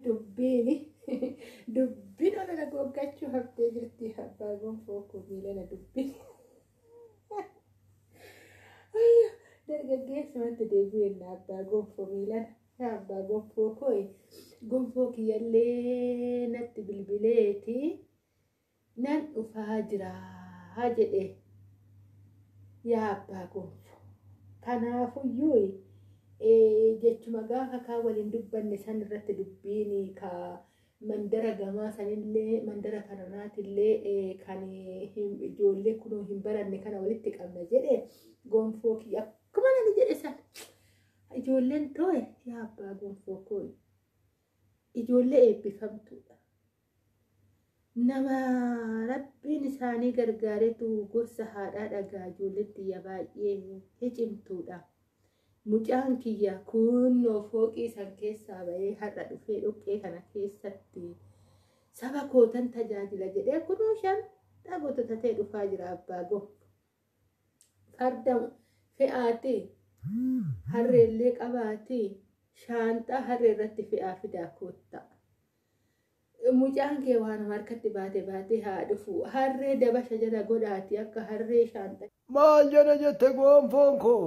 Dubbiin dubbiin ol goggachuu haftee jirti abbaa gonfoo koo miilana dubbiin. Dargaggeessumatti deebi'enna abbaa gonfoo miilana. Abbaa gonfoo koo gonfoo kiyyallee natti bilbileeti nan dhufaa jiraa jedhe yaa abbaa gonfoo. Kanaafuyyuu jechuma gaafa kaa waliin dubbanne san irratti dubbiin ka mandara gamaa sanillee mandara kanarraatillee kan ijoollee kunoo hin baranne kana walitti qabna jedhe gonfoo kiyya akkuma nani jedhe san ijoolleen too'e yaa abbaa gonfoo koo ijoollee eebbifamtuudha. Nama rabbiin isaanii gargaaretu gorsa haadhaa dhagaa ijoolleen tiyya baay'ee cimtuudha. Mucaan kiyya kunnoo fooqii san keessaa bahee har'a dhufee dhoqqee kana keessatti saba kootan tajaajila jedhee kunoo shan dhagoota ta'e dhufaa jira abbaa gonfoo. Farda fe'aati harreellee qabaati shaanxaa harree irratti fe'aa fidaa koottaa. Mucaan kee waan harkatti baate baatee haa dhufu harree dabasha jala godhaati akka harree shaanxaa. Maal jedhe jette gonfoon koo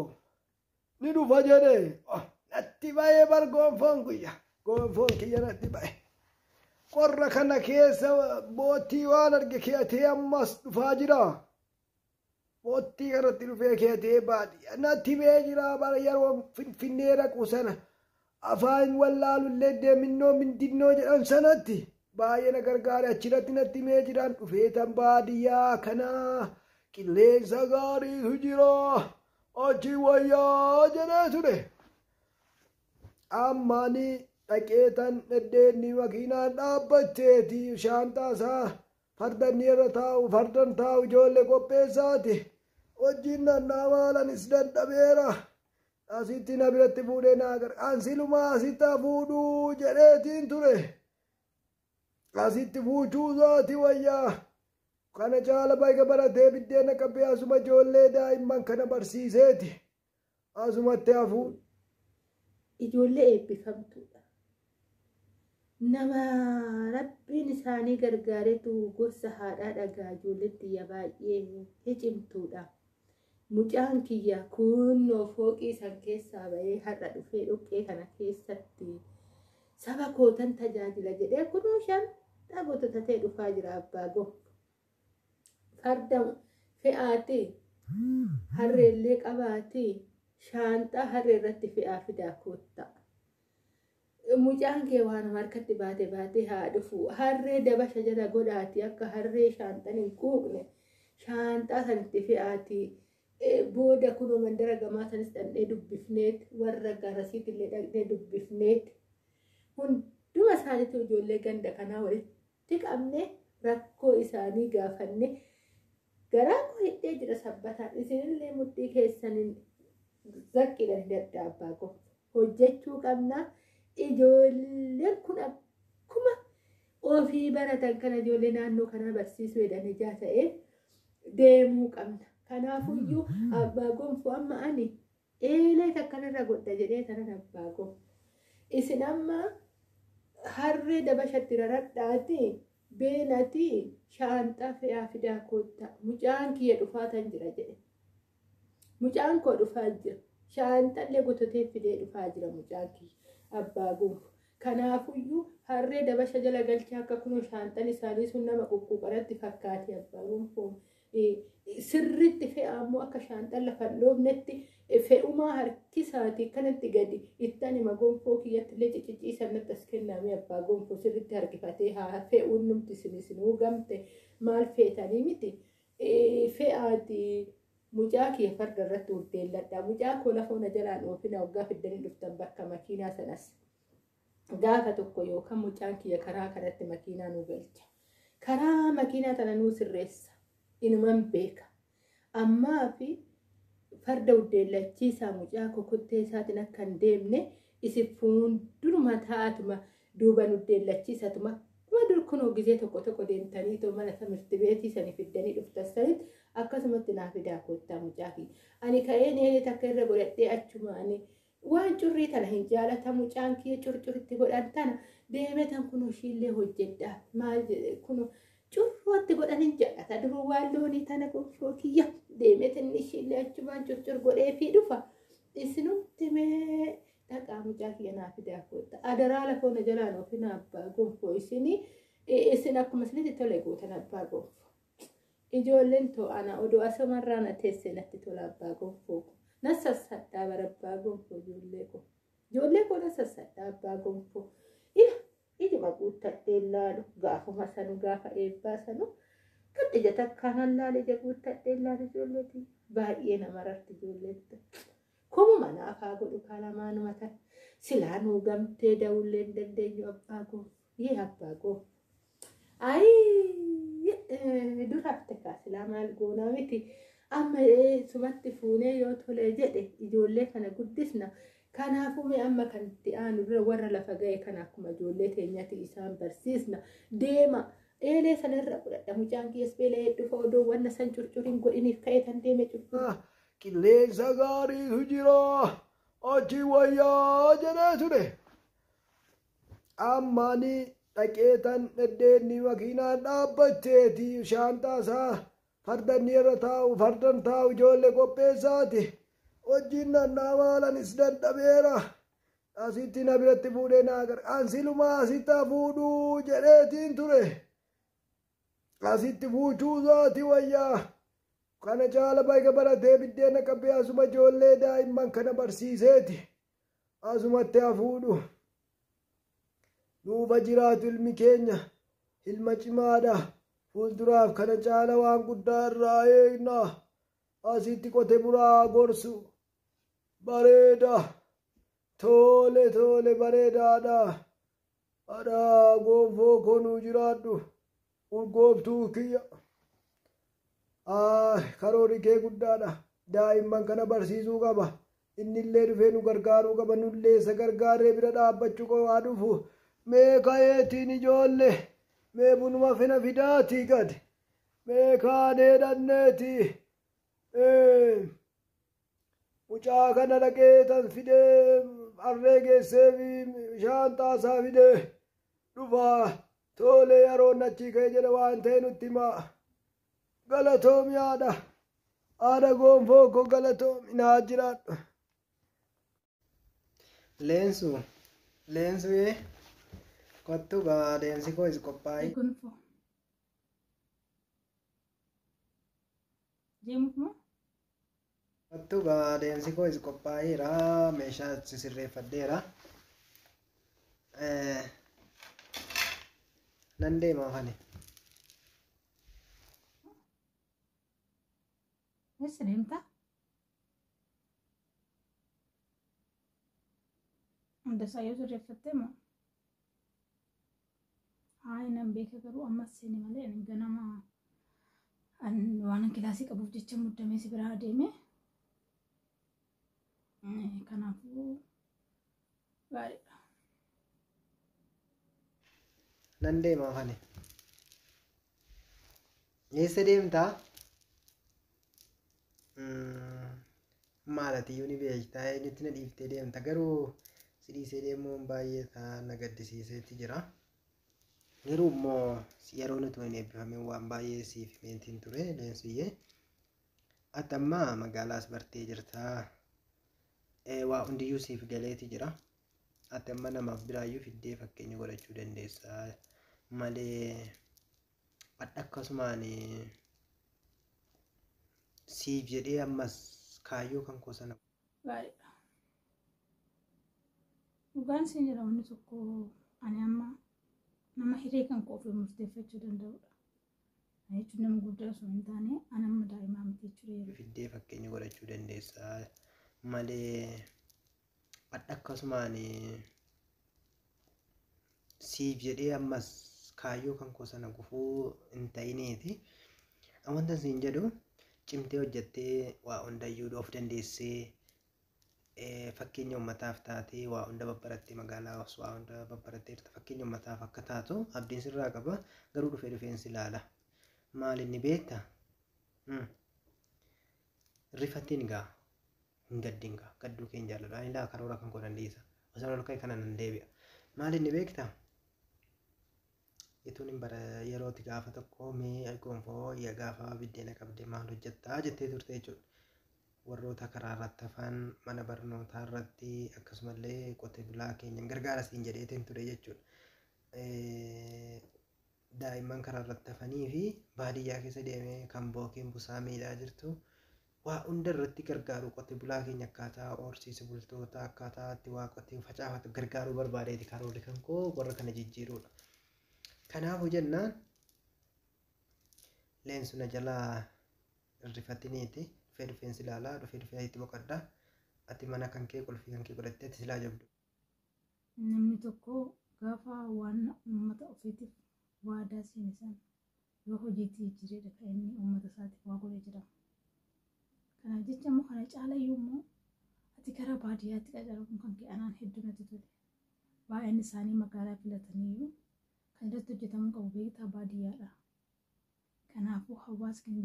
ni dhufa jedhe natti ba'ee bar gonfoon kiyya gonfoon kiyya natti ba'e. Qorra kana keessa boottii waan arge keeyatee ammas dhufaa jira. Boottii kanatti dhufee keeyatee baadiyyaa natti ba'ee jira bara yeroo finfinnee dhaqu sana afaan wallaalullee deeminnoo mindinnoo jedhan sanatti baay'ee na gargaare achirratti natti himee jiraan dhufee tan baadiyyaa kana qilleensa gaariitu jira achi wayyaa jedhee ture. Ammaani dhaqeetan dhedheenni makiinaan dhaabbatteeti shaantaa isaa fardanni irra taa'u fardan taa'u ijoollee qopheessaati. Hojiin nannaa maalanis dadhabeera. Asitti na biratti fuudhee naa gargaara. Ansilumaa asitti fuudhuu jedheetiin ture. Asitti fuuchuu isaati wayyaa. Kana caala baay'ee baratee biddeena qabee asuma ijoollee daa'imman kana barsiiseeti. Asumatti hafuu. Ijoollee eebbifamtuudha. Nama rabbiin isaanii gargaaretu gorsa haadhaa dhagaa ijoolleen tiyya baay'ee cimtuudha. Mucaan kiyya kunnoo fooqii san keessaa bahee har'a dhufee dhoqqee kana keessatti saba kootan tajaajila jedhee kunoo shan dhagoota ta'e dhufaa jira abbaa gonfoo. Farda fe'aati harreellee qabaati shaanxaa harree irratti fe'aa fidaa koottaa. Mucaan kee waan harkatti baate baatee haa dhufu harree dabasha jala godhaati akka harree shaanxaan hin quuqne shaanxaa sanitti fe'aati. Booda kunoo mandara gamaa sanis dhaqnee dubbifneet warra garasiitillee dhaqnee dubbifneet hunduma isaaniitu ijoollee ganda kanaa walitti qabne rakkoo isaanii gaafanne garaa koo hidhee jira sabbataan isinillee mudhii keessaniin zaqqidhan dadda abbaa gonfoo hojjechuu qabna. Ijoolleen kun akkuma ofii baratan kana ijoollee naannoo kanaa barsiisuu jedhan ijaa ta'eef deemuu qabna. Kanaafuyyuu abbaa gonfoo amma ani eelee takkanarra godha jedhee tanan abbaa gonfoo. Isin amma harree dabashatti raradhaati beenati shaanxaa fe'aa fidaa koottaa mucaan kiyya dhufaa tan jira jedhe. Mucaan koo dhufaa jira. Shaanxallee gototee fidee dhufaa jira mucaan kiyya abbaa gonfoo. Kanaafuyyuu harree dabasha jala galchaa akka kunoo shaanxan isaanii sun nama quqquuqaratti fakkaate abbaa gonfoo. Sirriitti fe'aa ammoo akka shaanxan lafa hin dhoofnetti fe'umaa harkisaati kanatti gadi ittaan hima gonfoo kiyyatti illee ciciciisan natti as kenname abbaa gonfoo sirriitti harkifatee haa fe'uun numti isin isinuu gamte maal feetanii miti fe'aati mucaa kiyya farda irratti uddeelladha mucaa koo lafa na jalaan oofina waggaa fiddanii dhuftan bakka makiinaa sanas gaafa tokko yookaan mucaan kiyya karaa kanatti makiinaa nu galcha karaa makiinaa tana nuu sirreessa inuman beeka ammaa fi farda uddeellachiisaa mucaa kokottee isaatiin akka hin deemne isin fuulduruma taa'atuma duuban uddeellachiisatuma akkuma dur kunoo gizee tokko tokko deemtanii too mana timirti beetii sanii fiddanii dhuftan sanitti akkasumatti naa fidaa koottaa mucaa kiyya. Ani ka'een eelee takka irra godhadhee achuma ani waan currii tana hin jaalata mucaan kiyya curcuritti godhan tana Deemetan kun ishiillee hojjedha. Maal kun currootti godhanin jedhata. Duruu waan loonii tana gonfoo kiyya. Deemetan ishiillee achumaan curcur godheefii dhufa. Isinumti mee dhaqaa mucaa kiyya naa fidaa koota. Adaraa lafoo na jalaan oofina abbaa gonfoo isinii. Isin akkuma isinitti tole gootan abbaa gonfoo. Ijoolleen too ana odoo asumarraa na teessee natti tola abbaa gonfoo. Na sassadhaa bara abbaa gonfoo ijoollee koo. Ijoollee koo na sassadhaa abbaa gonfoo. Ila ijuma guuttadhee laalu gaafuma sanu gaafa eebbaa sanu kan ija takkaan laale ija guuttadhee laalu ijoolleetii baay'ee nama rarti ijoolleetti. Kumuma naafaa godhu kalamaanuma tan silaa nuu gamtee dawullee hin dandeenyu abbaa gonfoo. Yee abbaa gonfoo. Ayii duraaf takaa silaa maal goonaa miti. Amma sumatti fuunee yoo tolee jedhe ijoollee kana guddisna. Kanaafuu mee amma kan itti aanu dura warra lafa ga'e kana akkuma ijoollee teenyaatti isaan barsiisna. Deema eelee sanarra fudhadha mucaan kiyas beela'ee dhufa odoo wanna san curcuriin godhiniif ka'ee tan deeme curcur. Qilleensa gaariitu jira. Achi wayyaa jedhee ture. Amma ani dhaqeetan dhedheenni makiinaan dhaabbatteeti shaantaa isaa fardanni irra taa'u fardan taa'u ijoollee qopheessaati. Wajjin nannaa dadhabeera. Asitti na biratti fuudhee naa gargaara. Ansilumaa asitti fuudhuu jedheetiin ture. Asitti fuuchuu isaati wayyaa. Kana caala baay'ee baratee biddeena qabee asuma ijoollee daa'imman kana barsiiseeti. Asumatti haa fuudhu. Nuufa jiraatu ilmi keenya ilma cimaadha. Fuulduraaf kana caala waan guddaa irraa eegna. Asitti qote bulaa gorsu. Bareeda. Tole tole bareedaadha. Adhaa gonfoo koo nuu jiraadhu. Urgooftuu kiyya. Karoorri kee guddaadha. Daa'imman kana barsiisuu qaba. Innillee dhufee nu gargaaruu qaba. Nullee isa gargaarree bira dhaabbachuu qaba dhufu. Mee ka'eetiin ijoollee. Mee bunuma fina fidaatii gad. Mee kaanee dhanneeti. Mucaa kana dhaqee tan fidee harree geessee bishaan xaasaa fidee dhufaa. Tole yeroon achii ka'e jedha waan ta'e nutti himaa. Galatoomi haadha. Haadha gonfoo koo galatoomi naa jiraadhu. Leensu leensu kottu gaa leensi koo is qophaa'e. Gonfoo. Deemuuf moo? Kottu gaa leensi koo is qophaa'eera meeshaa sisirreeffadheera. Nan deema afani. Eessa deemtaa? Hundasaa yoo sirreeffattee moo? Hayi nan beeka garuu ammas seeni malee ani ganama waan kilaasii qabuuf jecha muddamee si biraa deeme. Kanaafuu gaariidha. Nan deema afani. Eessa deemtaa? Maalatiyyuu ni beektaa eenyutti na dhiiftee deemta garuu si dhiisee deemuun baay'ee na gaddisiiseeti jira. Garuu immoo yeroo nuti hin eebbifamin waan baay'ee siif himeetiin ture leensiyyee. Ati amma magaalaas bartee jirtaa. Waa hundiyyuu siif galeeti jira. Ati amma namaaf biraayyuu fiddee fakkeenya godhachuu dandeessa malee adda akkasumaan siif jedhee ammas kaayyoo kan koo sana. Gaariidha. Dhugaan siin jedha wanni tokko ani amma nama hiree kan koo ofii murteeffachuu danda'udha. Jechuun nama guddaa osoo hin taane ani amma daa'imaa miti jechuudha. Fiddee fakkeenya godhachuu dandeessa malee adda akkasumaan siif jedhee ammas kaayyoo kan koo sana gufuu hin ta'iniiti. Wanta siin jedhu cimtee hojjettee waa hundayyuu of dandeessee fakkeenya uummataaf taatee waa hunda babbarattee magaalaa waa hunda babbarattee fakkeenya uummataaf akka taatu abdiin sirraa qaba. Garuu dhufee dhufeen si ilaala. Maal inni beektaa? Rifattiin gaa hin gaddin gaa gadduu keenya jaalladha. Ani laa karoora kan koo dandeessa. Osoo ol ka'e kana nan deebi'a. Maal inni beektaa? Ituun hin bara yerooti gaafa tokko mee gonfoo gaafa biddeena qabde maal hojjettaa jettee turte jechuudha. Warroota karaa irratti hafan mana barnootaa irratti akkasumallee qote bulaa keenya gargaara siin jedheetiin ture jechuudha. Daa'imman karaa irratti hafanii fi baadiyyaa keessa deemee kan bookeen busaa miidhaa jirtu waa hunda irratti gargaaru qote bulaa keenya akkaataa horsiise bultoota akkaataa itti waa qotee facaafatu gargaaruu barbaadeeti karoorri kan koo warra kana jijjiiruudha. Kanaafuu jennaan leensu na jalaa irrifatiniiti dhufee dhufeen si ilaalaa dhufee dhufee itti boqodha ati mana kan kee qulfii kan kee godhattee ati silaa jabdu. Namni tokko gaafa waan uummata ofiitiif waadaa seene sana yoo hojiitti jijjiiredha kan inni uummata isaatiif waa godhe jedhama. Kanaaf jecha immoo kana caalayyuu immoo ati karaa baadiyyaatti qacaruun kan kee anaan hedduu natti tole. Baay'een isaanii magaalaa filataniiyyuu kan irratti hojjetamuu qabu beektaa baadiyyaadha. Kanaafuu hawaasa keenya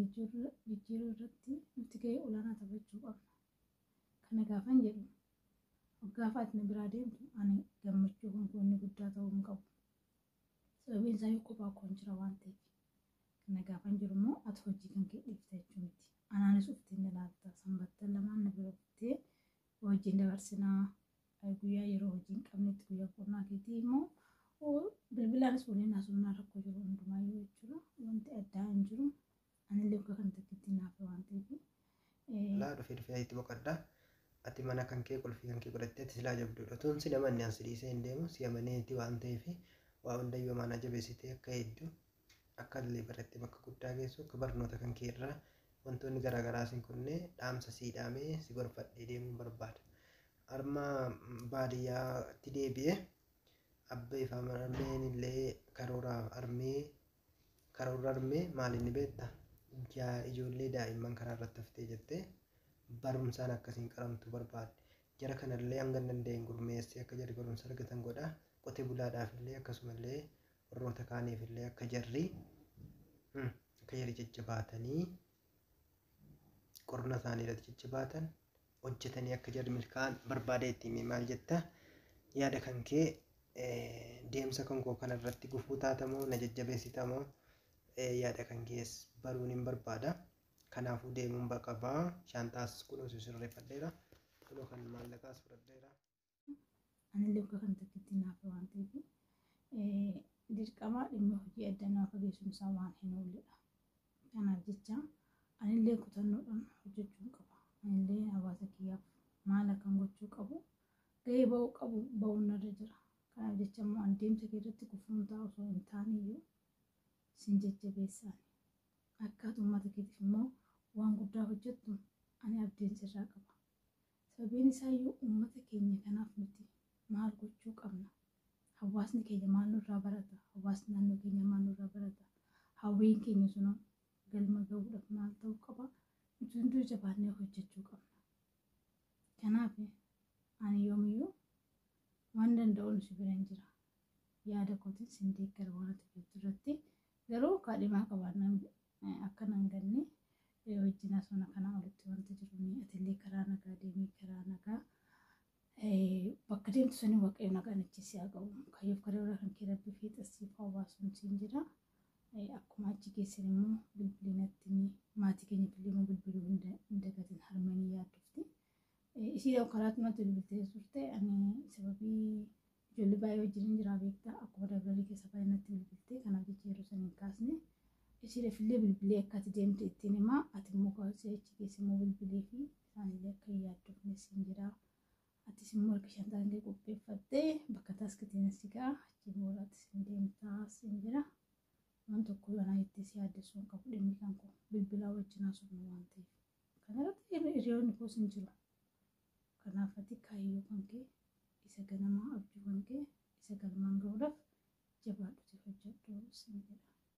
jijjiiruu irratti nuti gahee olaanaa taphachuu qabna. Kana gaafan jedhu gaafa ati na biraa deemtu ani gammachuu kan koo inni guddaa ta'uu hin qabu. Sababiin isaa yoo kophaa koon jira waan ta'eef. Kana gaafan jiru immoo ati hojii kan kee dhiifta jechuu miti. Anaanis uftee na laalta. Sanbattan lamaan na bira dhuftee wajjin dabarsinaa. Guyyaa yeroo hojii hin qabnetti guyyaa boqonnaa keetii immoo bilbilaanis waliin haasofnaa rakkoo jiru hundumaayyuu jechuudha. Wanti addaa hin jiru. Anillee waggaa kana takkitti naafe waan ta'eef. Laa dhufee dhufee itti boqodha. Ati mana kan kee qulfii kan kee godhattee ati silaa jabduudha. Tun si namanni an si dhiisee hin deemu si amaneeti waan ta'eef waa hundayyuu amaanaa jabeessitee akka hedduu akka illee barattee bakka guddaa geessu akka barnoota kan kee irraa wantoonni garaagaraa sin kunne dhaamsa sii dhaamee si gorfadhee deemuun barbaada. Arma baadiyyaatti deebi'ee abbee fi harmeen illee karoora armee karoora armee maal inni beektaa? Ijoollee daa'imman karaa irratti haftee jettee barumsaan akkasiin qaramtu barbaadde. Jara kanallee hanga danda'een gurmeessee akka jarri barumsa argatan godha. Qote bulaadhaaf illee akkasumallee warroota kaaniif illee akka jarri jajjabaatanii qorna isaanii irratti jajjabaatan hojjetanii akka jarri milkaa'an barbaade itti himee maal jetta yaada kan kee deemsa kan koo kanarratti gufuu taatamoo na jajjabeessitamoo yaada kan kees baruun hin barbaada. Kanaafuu deemuun qabaa. Shaantaas kunoo sirreeffadheera. Kunoo kan maallaqaas fudhadheera. Anillee waggaa kana takkitti naafe waan ta'eef dirqama dhimma hojii adda nama fageessuun isaa waan hin oolledha. Kanaaf jecha anillee kutannoodhaan hojjechuu qaba. Anillee hawaasa kiyyaaf maal akkan gochuu qabu gahee ba'uu qabu ba'uun narra jira. Kanaaf jecha immoo ani deemsa kee irratti gufuun ta'a osoo hin taaneyyuu sin jajjabeessaan. Akkaata uummata keetiif immoo waan guddaa hojjettu ani abdiin sirraa qaba. Sababiin isaayyuu uummata keenya kanaaf nuti maal gochuu qabna? Hawaasni keenya maal nurraa barata? Hawaasni naannoo keenya maal nurraa barata? Hawwiin keenya sunoo galma gahuudhaaf maal ta'uu qaba? Nuti hunduu jabaannee hojjechuu qabna. Kanaaf ani yoomiyyuu waan danda'uun si bira hin jira. Yaada kootiin sin deeggara waan ati jettu irratti garuu kaadhimaa qabaannaan akka nan ganne wajjin haasofna kanaa olitti wanta jiru atillee karaa nagaa deemii karaa nagaa bakka deemtu sanii waaqayyo nagaan achi si haa ga'u. Kayyoof karoora kan kee rabbi fiixa siif hawaasuun siin jira. Akkuma achi geessan immoo bilbilinatti maatii keenya immoo bilbiluu hin dagatin harmeenii yaaddofti. Ishii karaa kanatti bilbiltee turte ani sababii ijoollee baay'ee wajjin hin jiraa beektaa akkuma dabarii keessa baay'ee natti bilbiltee kanaaf jecha yeroo sana hin kaasne. Ishiidhaaf illee bilbilee akka ati deemte ittiin himaa ati immoo kaasee achi keessa immoo bilbilee fi isaanillee akka hin yaaddofne siin jira. Atis immoo harka shantaan kee qopheeffattee bakka taaskitiin si ga'a achi boodaatti siin deemtaa siin jira. Waan tokko yoo anaa jettee si yaaddessuu hin qabu dhimmi kan koo bilbilaa wajjin haasofnu waan ta'eef. Kanarratti hiriyoonni koos hin jiru. Kanaaf ati kaayyoo kan kee isa ganamaa abjuu kan kee isa galmaan gahuudhaaf jabaadhuti hojjedhu siin jedha.